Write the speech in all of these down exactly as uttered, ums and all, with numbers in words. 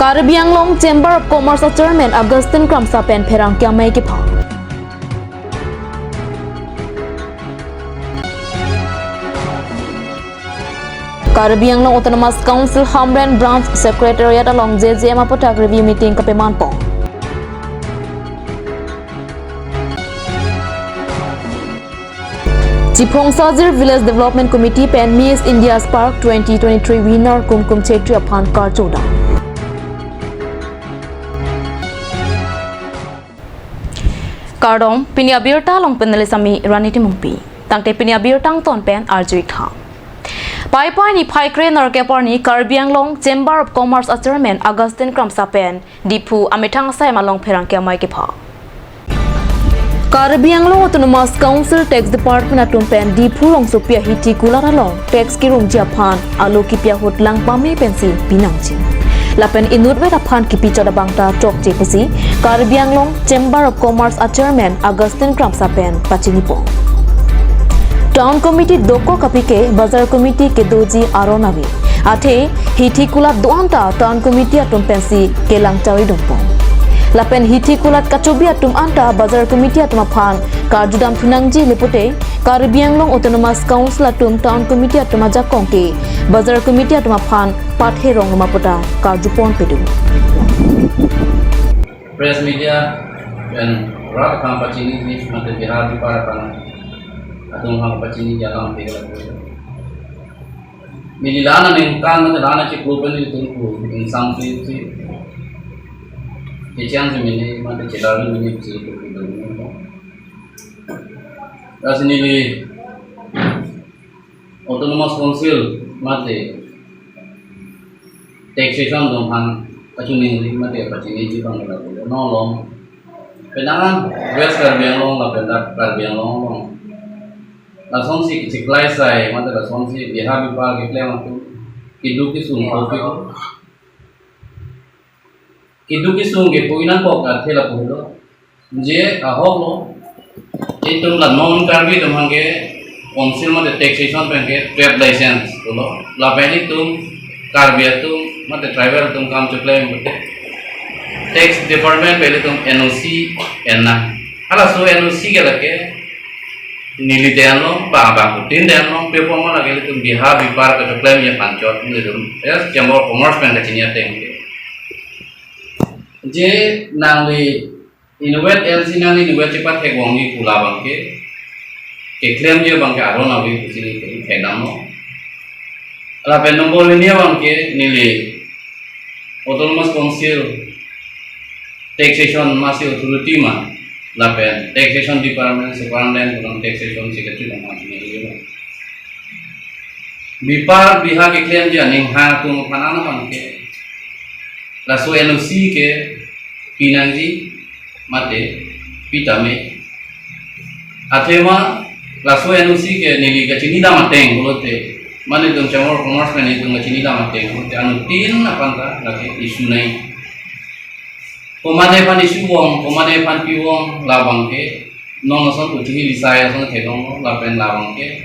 Karbi Anglong Chamber of Commerce a Chairman Augustine Kramsa pen pherangke amei kepha. Karbi Anglong Autonomous Council Hamren Branch Secretariat along J J M aphuthak review meeting kapemanpon. Chiphongsajir Village Development Committee pen Miss India Spark twenty twenty-three winner Kumkum Chhetri aphan karjudam. Kardom, pini abirta along pen neli sami Rani Timungpi. Tangte pini abirta angton pen arju-ik tha. Paipai niphai kre nerkep arni Karbi Anglong Chamber of Commerce a Chairman Augustine Kramsa pen Diphu amethang asai malong pherangke amei kepha. Karbi Anglong Autonomous Council Tax Department atum pen Diphu rongsopi ahithi kulat along tax kirumji aphan alo kipi ahut lang pame pensi pinangji. Lapen inutvet aphan kipi chot abang ta chokche pusi Karbi Anglong Chamber of Commerce a Chairman Augustine Kramsa pen pachinipon. Town Committee dokok apike Bazar Committee kedoji aron ave. Athe hithi kulat do-an ta Town Committee atum pensi kelang chari dongpon. Lapen hithi kulat kachobi atum anta Bazar Committee atum aphan karjudam thunangji le pute Karbi Anglong Autonomous Council atum Town Committee atum ajakong ke Bazar Committee atum aphan pathe rong loma puta karjupon pedo. Press media pen rat aphan pachini ni mate Bihar Bipar aphan atum aphan pachini jalan pe. Neli la-an aningkan mate la-an achiklo pen nelitum pu ingsam si si kechang si mene mate chelar mene si tu pu. Lasi neli Autonomous Council mate taxation atum aphan kachiningri mate pachiniji abang la pulo. Non along penang West Karbi Anglong lapen North Karbi Anglong along lasonsi kachikleisai mate lasonsi Bihar Bipar keklem atum keduk kesung kopi keduk kesung ke puinang kok athe lapulo. Je ahok lo. Itum la non Karbi atum aphan ke council mate taxation pen ke trade license pulo. Lapen itum Karbi atum mate tribal atum kam cheklem pute tax department pen itum N O C enna. Halaso N O C ke lake neli te anlo, ba ba kutin te anlo, pe poma lake itum Bihar Bipar kacheklemji aphan chot nelitum, yes, Chamber of Commerce pen kachini ateng ke. Je nangli inutvet N C nangli inutvet chepathek vangji pu labang ke keklemji abang ke aron ave pusi neli thekdamlo. Lapen nombor hini abang ke neli Autonomous Council taxation masi authority ma lapen taxation department superintendent pu taxation secretary ma neli Bipar Bihar keklemji aning ha atum aphan abang ke laso N O C ke pinangji mate pitame. Athema laso N O C ke neli kachinidam ateng pulote mane itum Chamber of Commerce pen itum kachinidam ateng pulote anuttin aphan ta lake issue nai. Komatne aphan issue vong, komatne aphan pi vong labang ke non ason kuchi lisai ason theklong lapen labang ke.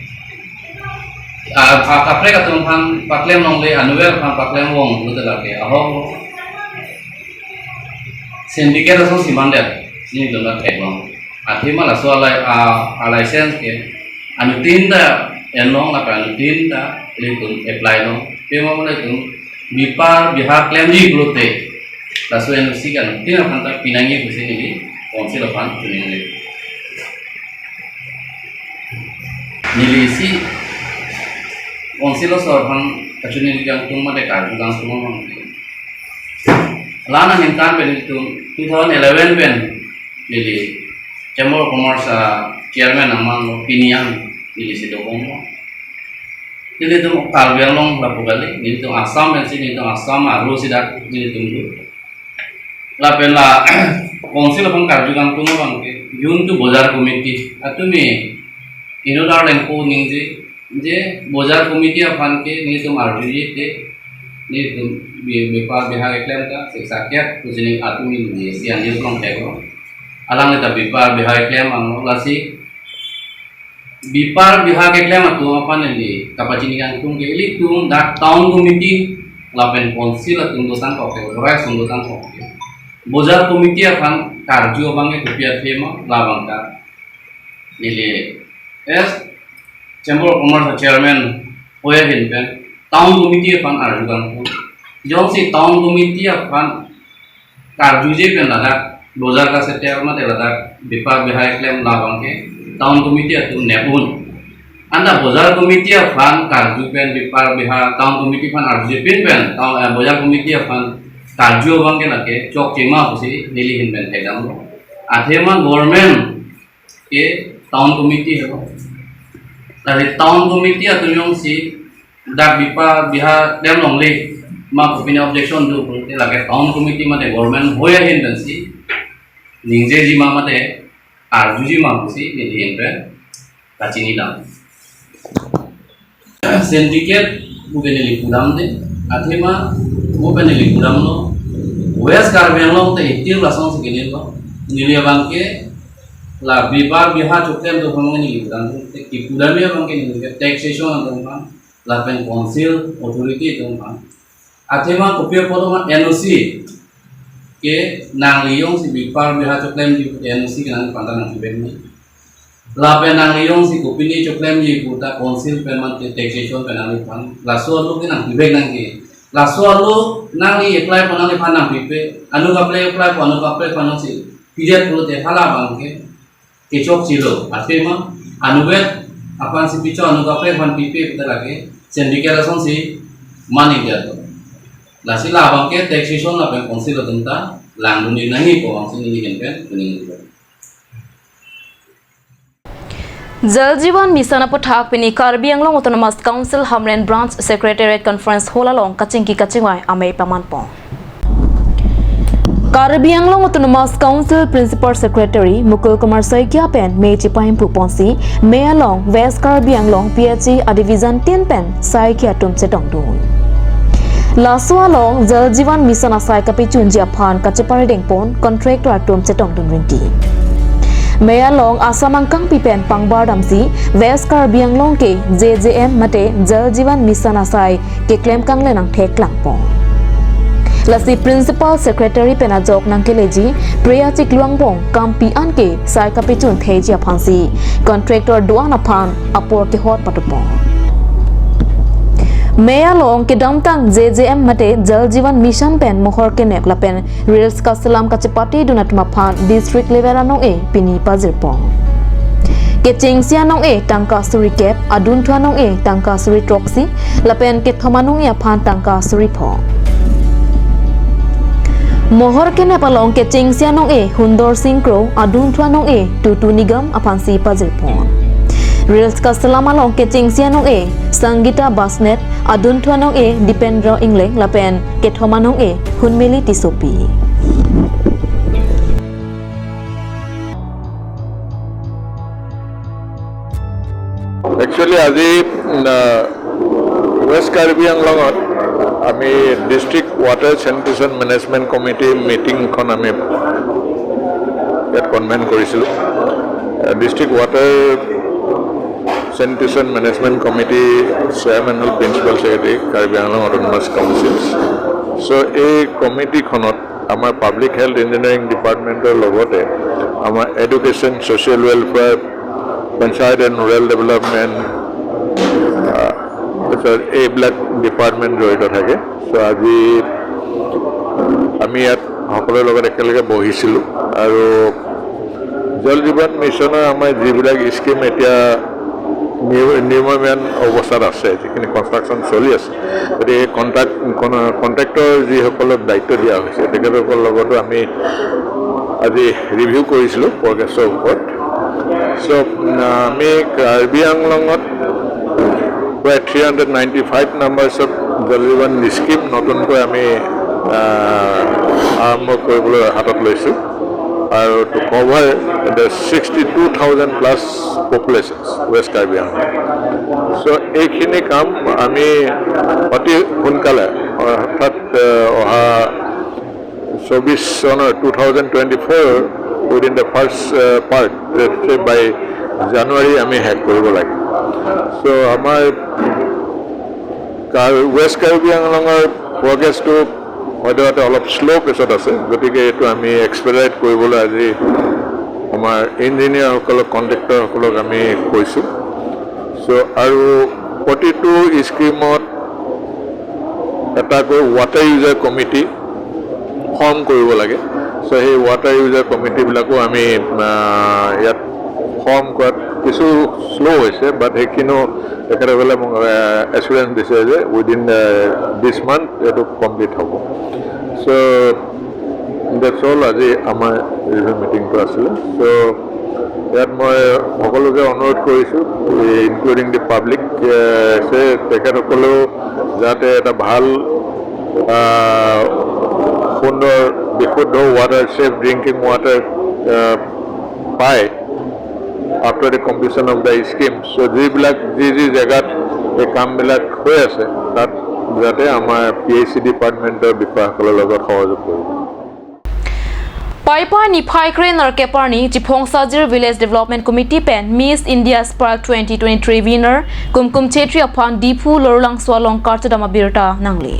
A, a, kaprek atum aphan paklem longle, annual aphan paklem vong pulote lake ahok syndicate asonsi mandet, sini dona theklong. Athema laso alai, a, a license ke anuttin ta enlong lapen anuttin ta ilitum apply long. Pema ilitum Bipar Bihar klemji pulote laso N O C ke anuttin aphan ta pinangji pusi neli council aphan chiningri. Neli isi council asor aphan kachiningri kangtung mate karju kangtung abang. La-an aningkan pen itum two thousand eleven pen neli Chamber of Commerce, ah, chairman amang lo pini an neli si dobom lo. Nelitum Karbi Anglong lapu kali, nelitum Assam pensi nelitum Assam aro si dak nelitum do. Lapen la council aphan karju kangtung abang ke, juntu Bazar Committee atum e inut arleng ko ningje, je Bazar Committee aphan ke nelitum arjuje te, nelitum Bi-, Bipar Bihar keklem ta siksa kep pusi neli atum ningje si anjir long thek lo. Alangli ta Bipar Bihar keklem abang lo, lasi Bipar Bihar keklem atum aphan neli kapachini kangtung ke ilitum dak Town Committee lapen council atum dotangkok ke, authorize atum dotangkok ke, bojar committee aphan karju abang ke kopi athe ma, labang ke neli as Chamber of Commerce chairman hoi ahin pen town committee aphan arju kangtung. Jongsi town committee aphan karjuje pen ladak bojar kasetel mate ladak bepar beha keklem labang ke town committee atum nepun. Anta bojar committee aphan karju pen bepar beha town committee aphan arjuje pin pen town, eh, bojar committee aphan karju abang ke lake chokche ma pusi neli ahin pen thekdamlo. Athema government ke town committee helo. Tadi town committee atum jongsi dak bepar beha klem longle ma kopine objection do pulote lake town committee mate government hoi ahin pensi ningjejima mate arjujima pusi neli ahin pen kachinidam. Syndicate pu ke neli pudamde, athema mo pen neli pudamlo, West Karbi Anglong te itir lasonsi kenelo, neli abang ke la bepar beha choklem do aphan neli pudamde, te kepudam abang ke neli ke taxation atum aphan, lapen council authority atum aphan. Athema kopi apot ma N O C ke nangli jongsi bepar beha choklemji pute N O C ke nangphan ta nangpivek nang. Lapen nangli jongsi kopine choklemji puta council pen mate taxation pen nangliphan. Laso alo ke nangpivek nang ke. Laso alo nangli apply pon nangliphan nangpipe. Anu kaprek apply pon, anu kaprek pon nangsi pidet pulote hala abang ke kechokchelo, athema anuvet aphansi pichok, anu kaprek aphan pipe puta lake syndicate asonsi maningje atum. Lasi labang ke taxation lapen council atum ta langdunji nangji pu abangsi neli ahin pen kuning. Jal Jeevan Mission aputhak pini Karbi Anglong Autonomous Council Hamren Branch Secretariat Conference Hall along kachingki kachingvai amei pamanpon. Karbi Anglong Autonomous Council Principal Secretary Mukul Kumar Saikia pen mei chepahemphu ponsi mei along West Karbi Anglong P H E a division tin pen saikia atum chetongdun. Laso along Jal Jeevan Mission asai kapechunji aphan kacheparideng pon contractor atum chetongdun rinti. Mei along asam angkangpi pen pangbar damsi West Karbi Anglong ke J J M mate Jal Jeevan Mission asai keklem kangle nangthek klangpon. Lasi Principal Secretary pen ajok nangkeleji Priya Chiklo angbong kampi an ke sai kapechun theji aphansi contractor do-an aphan apor kehot patupon. Mei along kedamtang J J M mate Jal Jeevan Mission pen mohor kenep lapen reels kaselam kachepatedun atum aphan district level anong-e pini pajirpon. Kechengsi anong-e tangka suri kep, adunthu anong-e tangka suri throksi, lapen kethom anong-e aphan tangka suri pho. Mohor kenep along kechengsi anong-e Hundor Sing Kro, adunthu anong-e Tutu Nigam aphansi pajirpon. Reels kaselam along kechengsi anong-e Sangeeta Basnet, adunthu anong-e Dipendra Ingleng lapen kethom anong-e Hunmili Tissopi. Actually, আজি, উম, আহ, ৱেষ্ট কাৰ্বি আংলঙত আমি district water sanitation management committee মিটিংখন আমি ইয়াত convene কৰিছিলোঁ। আহ, district water sanitation management committee chairman হ'ল principal secretary Karbi Anglong autonomous council. So' এই কমিটিখনত আমাৰ পাব্লিক হেল্থ ইঞ্জিনিয়াৰিং ডিপাৰ্টমেণ্টৰ লগতে আমাৰ education, social welfare, panchayat and rural development, আহ, তাৰপিছত এইবিলাক ডিপাৰ্টমেণ্ট জড়িত থাকে। চ' আজি আমি ইয়াত সকলোৰে লগত একেলগে বহিছিলোঁ আৰু জল জীৱন মিছনৰ আমাৰ যিবিলাক স্কিম এতিয়া নিৰ-, নিৰ্মাণ অৱস্থাত আছে, যিখিনি কনষ্ট্ৰাকশ্যন চলি আছে, গতিকে কণ্ট্ৰাক্ট-, কন-, কণ্ট্ৰেক্টৰ যিসকলক দায়িত্ব দিয়া হৈছে, তেখেতসকলৰ লগতো আমি আজি ৰিভিউ কৰিছিলোঁ প্ৰগ্ৰেছৰ ওপৰত। চ', উম, আমি কাৰ্বি আংলঙত প্ৰায় three hundred ninety five numbers of জল জীৱন স্কিম নতুনকৈ আমি, আহ, আৰম্ভ কৰিবলৈ হাতত লৈছোঁ। আৰু to cover the sixty two thousand plus population West Karbi Anglong। চ' এইখিনি কাম আমি অতি সোনকালে, অৰ্থাৎ, আহ, অহা চৌবিছ চনৰ, two thousand twenty four, within the first, uh, part, let's say by January আমি শেষ কৰিব লাগে। চ' আমাৰ কাৰ-, ৱেষ্ট কাৰ্বি আংলঙৰ প্ৰগ্ৰেছটো হয়তো ইয়াতে অলপ শ্ল' পেচত আছে, গতিকে এইটো আমি এক্সপেডাইট কৰিবলৈ আজি আমাৰ ইঞ্জিনিয়াৰসকলক, কণ্ট্ৰেক্টৰসকলক আমি কৈছোঁ। চ' আৰু প্ৰতিটো স্কিমত এটাকৈ ৱাটাৰ ইউজাৰ কমিটি ফৰ্ম কৰিব লাগে। চ' সেই ৱাটাৰ ইউজাৰ কমিটিবিলাকো আমি, আহ, ইয়াত ফৰ্ম কৰাত কিছু শ্ল' হৈছে, বাট সেইখিনিও তেখেতসকলে মোক এচুৰেঞ্চ দিছে যে উইডিন দিছ মান্থ এইটো কমপ্লিট হ'ব। চ' ডেটছ অল আজি আমাৰ ৰিভিউ মিটিংটো আছিলে। চ' ইয়াত মই সকলোকে অনুৰোধ কৰিছোঁ, ইনক্লুডিং দি পাব্লিক, যে তেখেতসকলেও যাতে এটা ভাল, আহ, সুন্দৰ বিশুদ্ধ ৱাটাৰ, ছেফ ড্ৰিংকিং ৱাটাৰ, আহ, পায় আফটাৰ দি কমপ্লিশ্যন অফ দ্য স্কিম। চ' যিবিলাক, যি যি জেগাত এই কামবিলাক হৈ আছে, তাত যাতে আমাৰ পি এইচ ই ডিপাৰ্টমেণ্টৰ বিষয়াসকলৰ লগত সহযোগ কৰিব। Paipai niphai kre-nerkep arni Chiphongsajir Village Development Committee pen Miss India Spark twenty twenty-three winner Kumkum Chetri aphan Diphu Lorulangso along karchedam abirta nangli.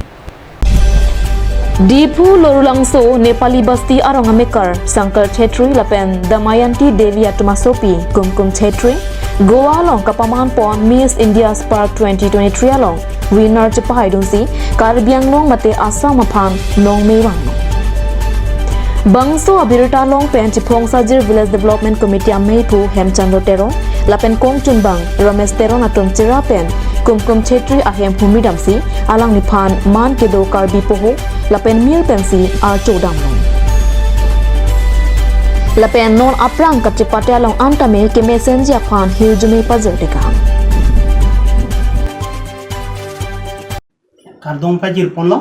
Diphu Lorulangso Nepali Basti arong amekar Shankar Chetri lapen Damayanti Devi atum asopi Kumkum Chetri Goa along kapaman pon Miss India Spark twenty twenty-three along winner chepahaidunsi Karbi Anglong mate Assam aphan nongme vanglo. Bangso abirta along pen Chiphongsajir Village Development Committee ameiphu Hemchandra Teron lapen kongchunbang Ramesh Teron atum chira pen Kumkum Chetri ahem humri damsi alangliphan man kedo Karbi poho lapen mir pensi archo damlo. Lapen non aphrang kachepate along antame kemesenji aphan hirjume pajir dekam. Kardom pajir ponlo.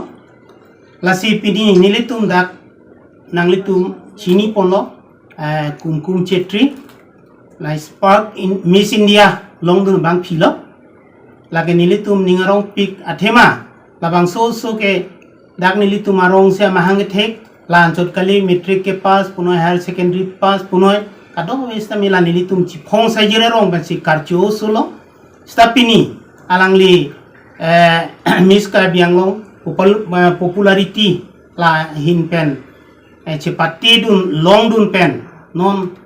Lasi pini nelitum dak nanglitum chini ponlo, eh, Kumkum Chetri, la Spark in Miss India longdun abangphi lo. Lake nelitum ning arongpik athema, labangso oso ke dak nelitum arongsi amahang kethek, la anchot kali matric ke pass punoi, higher secondary pass punoi, kadokave sitame la nelitum Chiphongsajir arong pensi karcho oso lo. Sita pini alangli, eh, Miss Karbi Anglong popul-, eh, popularity lahin pen, eh, chepatedun longdun pen non,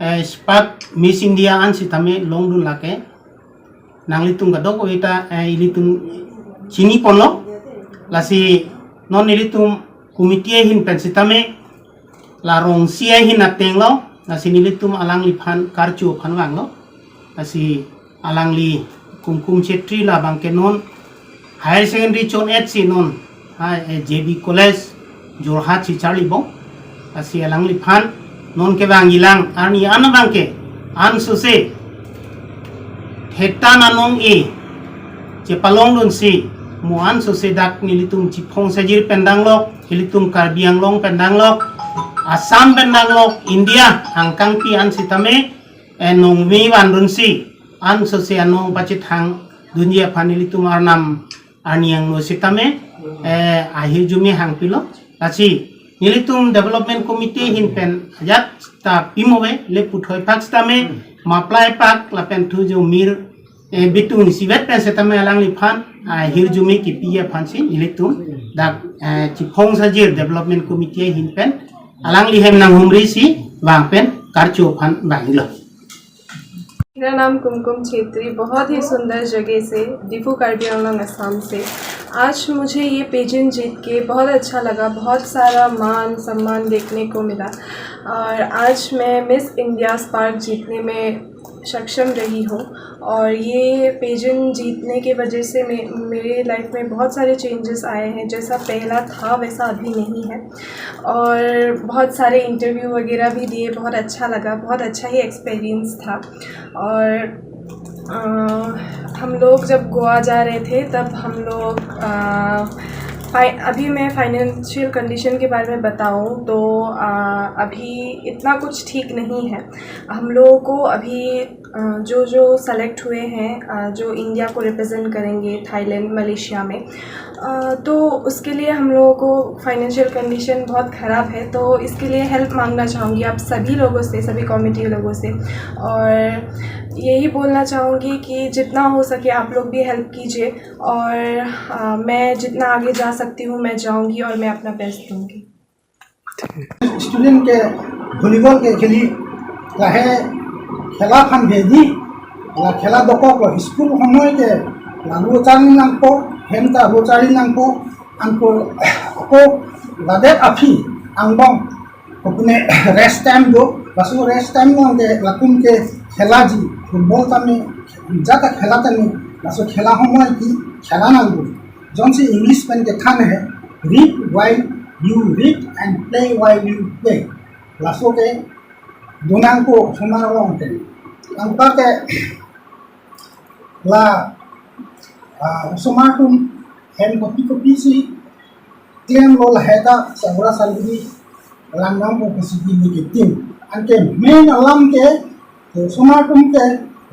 eh, Spark Miss India an sitame longdun lake nanglitum kadokave ta, eh, ilitum chini ponlo. Lasi non ilitum committee ahin pen sitame la rongsi ahin atenglo, lasi nelitum alangliphan karcho aphan vanglo. Lasi alangli Kumkum Chetri labang ke non higher secondary chon-etsi non ha, eh, J B College Jorhat si charlibom. Lasi alangliphan non kevangjilang arni an abang ke ansose thetan anong-e chepalongdunsi mo ansose dak nelitum Chiphongsajir pen danglok, ilitum Karbi Anglong pen danglok, Assam pen danglok, India angkangpi an sitame, eh, nongme vandunsi ansose anong pachethangdunji aphan ilitum arnam arni angno sitame, eh, ahirjume hangpilo. Lasi nelitum Development Committee ahin pen ajat ta pimo ave, le puthoi pak sitame, maplai pak lapen thujo mir, eh, bitung isivet pen sitame alangliphan ahirjume kipi aphansi nelitum dak, eh, Chiphongsajir Development Committee ahin pen alangli hem nanghumrisi vang pen karcho aphan vanglo. मेरा नाम कुमकुम छेत्री, बहुत ही सुंदर जगह से, दीफू कार्बी आंगलोंग, असम से। आज मुझे ये पेजेंट जीत के बहुत अच्छा लगा, बहुत सारा मान सम्मान देखने को मिला और आज मैं मिस इंडिया स्पार्क जीतने में सक्षम रही हूँ। और ये पेजेंट जीतने के वजह से मे-, मेरे लाइफ में बहुत सारे चेंजेस आए हैं। जैसा पहला था वैसा अभी नहीं है और बहुत सारे इंटरव्यू वगैरह भी दिए, बहुत अच्छा लगा, बहुत अच्छा ही एक्सपीरियंस था। और अ, हम लोग जब गोवा जा रहे थे तब हम लोग, अ, फाइ-, अभी मैं फाइनेंशियल कंडीशन के बारे में बताऊं तो, अ, अभी इतना कुछ ठीक नहीं है। हम लोगों को अभी अ, जो जो सेलेक्ट हुए हैं, अ, जो इंडिया को रिप्रेजेंट करेंगे थाईलैंड, मलेशिया में, अ, तो उसके लिए हम लोगों को फाइनेंशियल कंडीशन बहुत ख़राब है, तो इसके लिए हेल्प मांगना चाहूँगी आप सभी लोगों से, सभी कमेटी लोगों से। और यही बोलना चाहूँगी कि जितना हो सके आप लोग भी हेल्प कीजिए। और, अ, मैं जितना आगे जा सकती हूँ, मैं जाऊँगी और मैं अपना बेस्ट दूँगी। ষ্টুডেণ্টকে ভলীবলকে খেলি লাহে খেলা খান ভেদি la khela dokok lo school সময় ke la lo charli nangpo hem ta lo charli nangpo anko ako ladet aphi angbong kopune rest time do laso rest time nang ke lakum ke khela ji football tame jata khela tame laso khela সময় ki khela nangpo. Jongsi English pen kethan he, read while you read and play while you play. Laso ke donangpo osomar along ke. Anpake la, ah, osomar atum hem kopi kopi si klem lo laheta sabra salgiri lam nangpo pusi di negative. Anke main alam ke osomar atum ke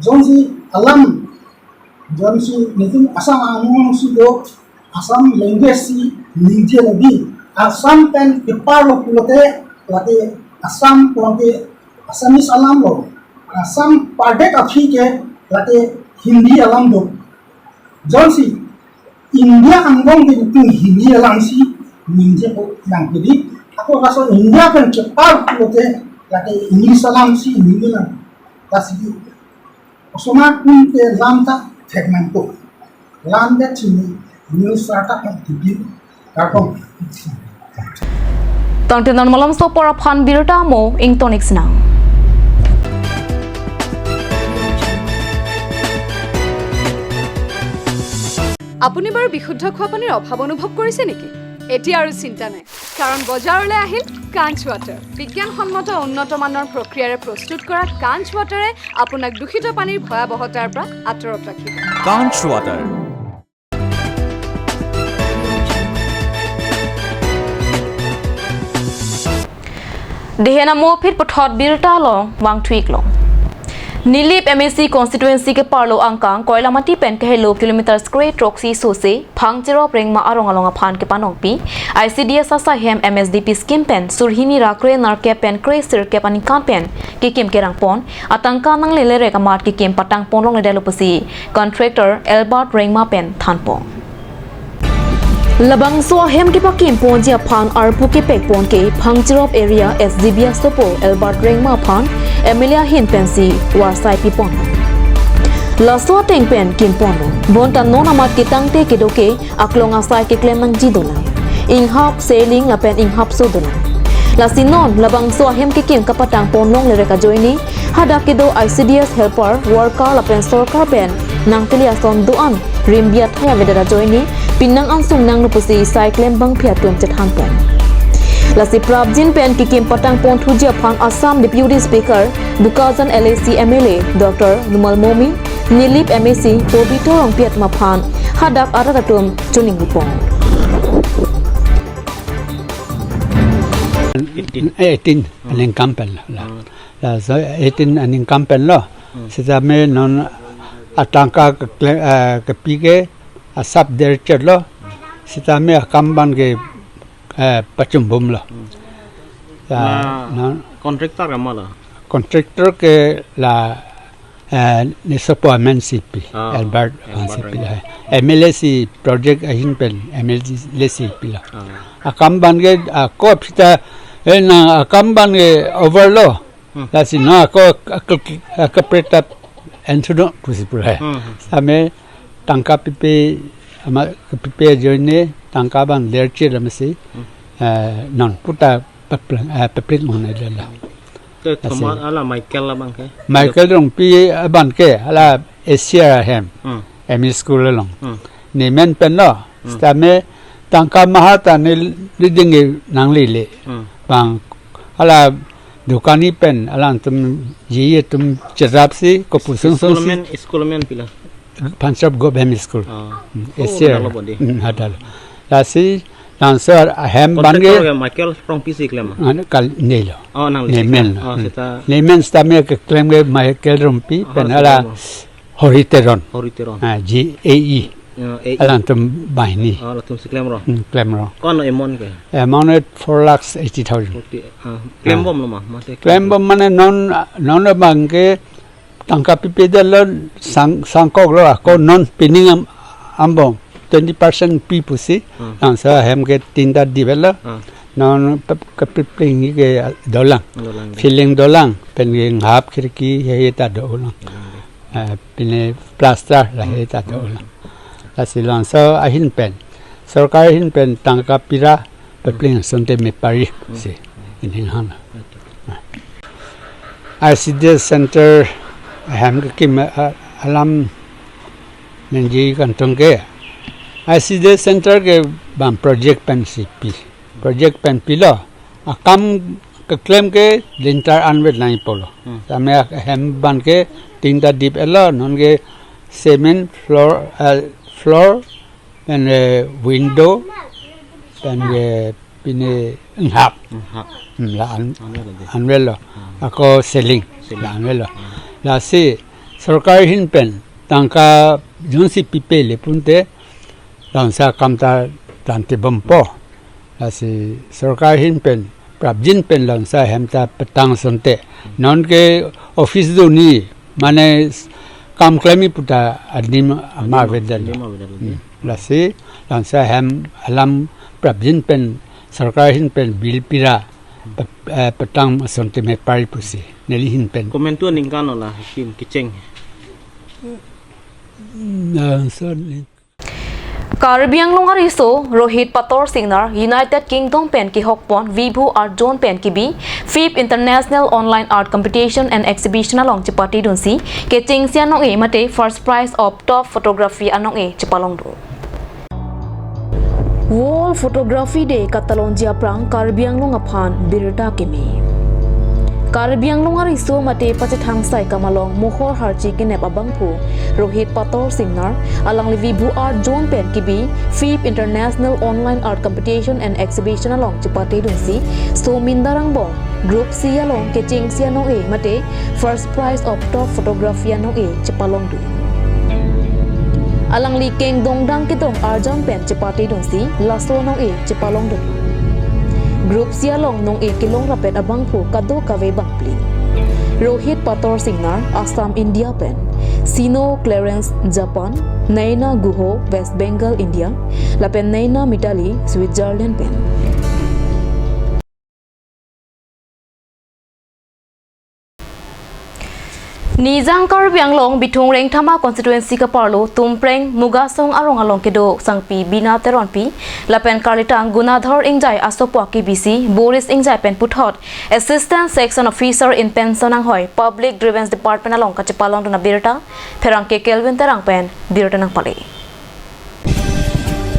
jongsi alam jongsi nitum Assam angbong si do Assam language si ningje lo di Assam pen kepar lo pulote lake Assam pulote Assamese alam lo Assam pardet aphi ke lake Hindi alam do. Jongsi India angbong ke nitum Hindi alam si ningjepo nangkedi. Ako laso India pen kepar pulote lake English alam si ningje nang. Lasi osomar atum ke lam ta thek nangpo. Lam det chini news rata pen tipi karkong. Tangte non malomso apor aphan birta mo ingtonik sinang. আপুনি বাৰু বিশুদ্ধ খোৱা পানীৰ অভাৱ অনুভৱ কৰিছে নেকি? এতিয়া আৰু চিন্তা নাই, কাৰণ বজাৰলৈ আহিল কাঞ্চ ৱাটাৰ। বিজ্ঞানসন্মত উন্নত মানৰ প্ৰক্ৰিয়াৰে প্ৰস্তুত কৰা কাঞ্চ ৱাটাৰে আপোনাক দূষিত পানীৰ ভয়াৱহতাৰ পৰা আঁতৰত ৰাখিব। Kanch Water. Dehena mo phit puthot birta along vangthuik long. Nilip M A C constituency ke parlo angkang Koilamati pen kehelo kilometers kre throksi sose Phangchirop Rengma arong along aphan kepanongpi I C D S asai hem M S D P scheme pen surhini ra kre nerkep pen kre sirkep aningkan pen kekim kerangpon atangka nanglele rek amat kekim patangpon longledetlo pusi contractor Albert Rengma pen thanpon. Labangso ahem kepakim ponji aphan arpu kepek pon ke Phangchirop area S D B asopo Albert Rengma aphan M L A ahin pensi warsai pipon. Laso ateng pen kimponlo. Bonta non amat ketangte kedo ke aklong asai keklem nangji dolang. Inghap seling lapen inghap so dolang. Lasi non labangso ahem kekim kapatangpon longle rek ajoine hadak kedo I C D S helper, worker lapen sorkar pen nangtili ason do-an rimbi athai avedet ajoine pinang ansung nanglo pusi sai klembangpi atum chethanpon. Lasi prapjin pen kekim patangpon thuji aphan Assam Deputy Speaker Bokajan L A C M L A Doctor Numal Momin, Nilip M A C Pobito Rongpi atum aphan hadak arat atum choningri pon. Eighteen aningkan pen lo. La, la, so eighteen aningkan pen lo. Sitame non atangka ke, eh, kepi ke asap derchet lo. Sitame akam abang ke, eh, pachumbum lo. La, Na non contractor ke ma la? Contractor ke la eh, nesopo amen si pi, ah, Albert, ah, Albert si pi Rengma. Hai. M L A si project ahin pen M L A si pi la. Ah. Akam abang ke, ah, kop sita, eh, na akam abang ke over lo. Hmm. Lasi na ako, ako, ako pretap ensudo pusi pura hai. Hmm. Same tangka pipe, ama pipe ajoine tangka abang derchet amatsi, hmm, eh, non puta peplang, eh, peplit mona dala. Te thoma ala Michael abang ke? Michael Rongpi abang ke, ala Asia ahem. Hmm. M E school along. Hmm. Ne men pen lo. Hmm. Sitame tangka maha ta ne leading nanglele. Hmm. Bang ala dukani pen, alangtum ji atum cherap si kopusung sung si. School men, school men pila? Phangchirop Government School. Ah. Hmm. Oh, Asia. Pila lo bodi. Hmm, hadal. Lasi Langsor ahem abang ke Contractor ke Michael Rongpi si klem ma? Anu kal nelo. Oh, nangli si Nemen klem. Oh, hmm. Seta Nemen sitame keklem ke Michael Rongpi, oh, pen si hala klem, oh. Hori Teron. Hori Teron. Ah, G A E. Ya, A E. Alangtum banghini. Oh, latum si klem ro. Hmm, klem ro. Ko-an amount ke? Amount it four lakhs eighty thousand. Forty, ah, klem, ah, bom lo ma? Mate klem, klem bom mane non, non abang ke tangka pipe detlo sang, sangkoklo ako, hmm, non pining am, ambom twenty percent pi pusi. Hmm. Langsor ahem ke tinta dipetlo. Hmm. Non pe-, kepipling ke dolang. Dolang. Filling dolang. Pen ke ngap khirki he ta dolang. Hmm. Eh, pine plaster la he ta dolang. Hmm. Lasi langsor ahin pen, sorkar ahin pen tangka pira pepling asonte me pari, hmm, si ining hana. I C D S center ahem kekim a-, alam nangji kangtung ke. I C D S center ke bang project pensi pi. Project pen pilo. Akam keklem ke lintar anvet nangji pulo. Hmm. Tame ahem abang ke tinta dipetlo, non ke cement floor, eh, floor, pen, eh, window, pen, eh, pine ngap. Ngap. Hmm, la an-, anvetlo dei. Anvetlo. Hmm. Ako ceiling. Ceiling. La anvetlo. Hmm. Lasi sorkar ahin pen tangka jongsi pipe le pulote langsor akam ta tangte bompo. Lasi sorkar ahin pen prapjin pen langsor ahem ta petang asonte. Non ke office do-ni, mane s-, kam klemji puta adim ama, adim ama, avedetlo. Adim ama avedetlo. Hmm. Lasi langsor ahem alam prapjin pen sorkar ahin pen bill pira pe-, eh, petang asonte me pari pusi neli ahin pen. Komantu aningkan lo la hakim kecheng? Hmm, langsor ni. Karbi Anglong ariso Rohit Pator Singnar United Kingdom pen kehokpon Vibhu Art Zone pen kebi Fifth International Online Art Competition and Exhibition along chepatedunsi kechengsi anong-e mate first prize of top photography anong-e chepalongdun. World Photography Day katalonji aphrang Karbi Anglong aphan birta keme. Karbi Anglong ariso mate pachethang saikam along mohor harchi kenep abangphu Rohit Pator Singnar, alangli Vibhu Art Zone pen kebi Fifth International Online Art Competition and Exhibition along chepatedunsi Sominda Rangbong Group C along kechengsi anong-e mate first prize of top photography anong-e chepalongdun. Alangli kengdongdang kedong arjan pen chepatedunsi laso anong-e chepalongdun. Group C along nong-e kelong rapet abangphu kadokave bangphli. Rohit Pator Singnar, Assam, India pen, Sino Clarence, Japan, Naina Guho, West Bengal, India, lapen Naina Mitali, Switzerland pen. Nijang Karbi Anglong Bithung Rengthama constituency kaparlo Tumpreng Mugasong arong along kedo sangpi Bina Teronpi lapen karlitang Gunadhor Ingjai asopo akebisi Boris Ingjai pen puthot Assistant Section Officer in Pension anghoi Public Grievance Department along kachepalongdun abirta pherangke Kelvin Terang pen birta nangpale.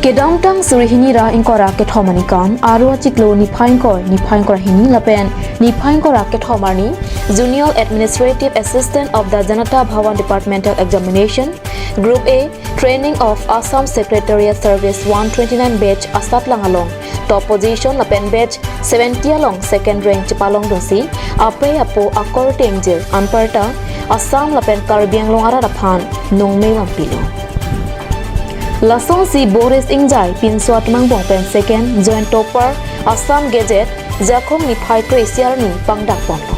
Kedamtang suri hini ra ingkoi ra kethom aningkan, aro achiklo niphai ingkoi, niphai ingkoi ra hini lapen niphai ingkoi ra kethom arni, Junior Administrative Assistant of the Janata Bhavan Departmental Examination, Group A, Training of Assam Secretariat Service one twenty-nine batch asatlang along top position lapen batch seventy along second rank chepalongdunsi, apei apo akorte ingjir anparta Assam lapen Karbi Anglong arat aphan nongme vangpilo. Lasonsi Boris Ingjai pinso atmangbong pen second joint topper Assam Gazette Jakhong niphai kre-isi arni pangdakponlo.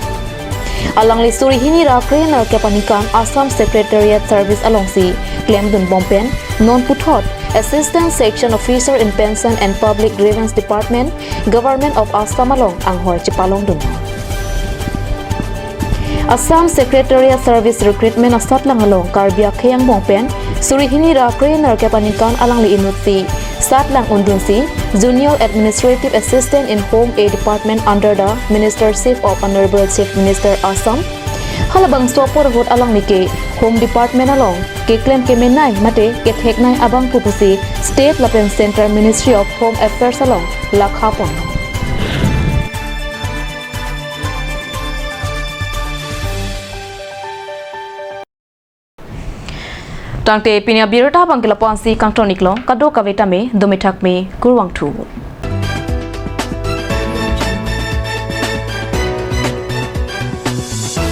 Alangli suri hini ra krenerkep aningkan Assam Secretariat Service alongsi klemdunbom pen non puthot Assistant Section Officer in Pension and Public Grievance Department, Government of Assam along anghoi chepalongdun. Assam Secretariat Service Recruitment asatlang along Karbi akhei angbong pen suri hini ra krenerkep aningkan alangli inutsi satlang undunsi Junior Administrative Assistant in Home A Department under the Ministership of Honorable Chief Minister Assam. Halabangso apor ahut alangli ke Home Department along keklem kemenei mate ketheknei abangphu pusi State lapen Central Ministry of Home Affairs along lakhapon. Tangte pini abirta abang ke lapu-ansi kangton-iklo, kadokave tame dome thakme, kurvangthu.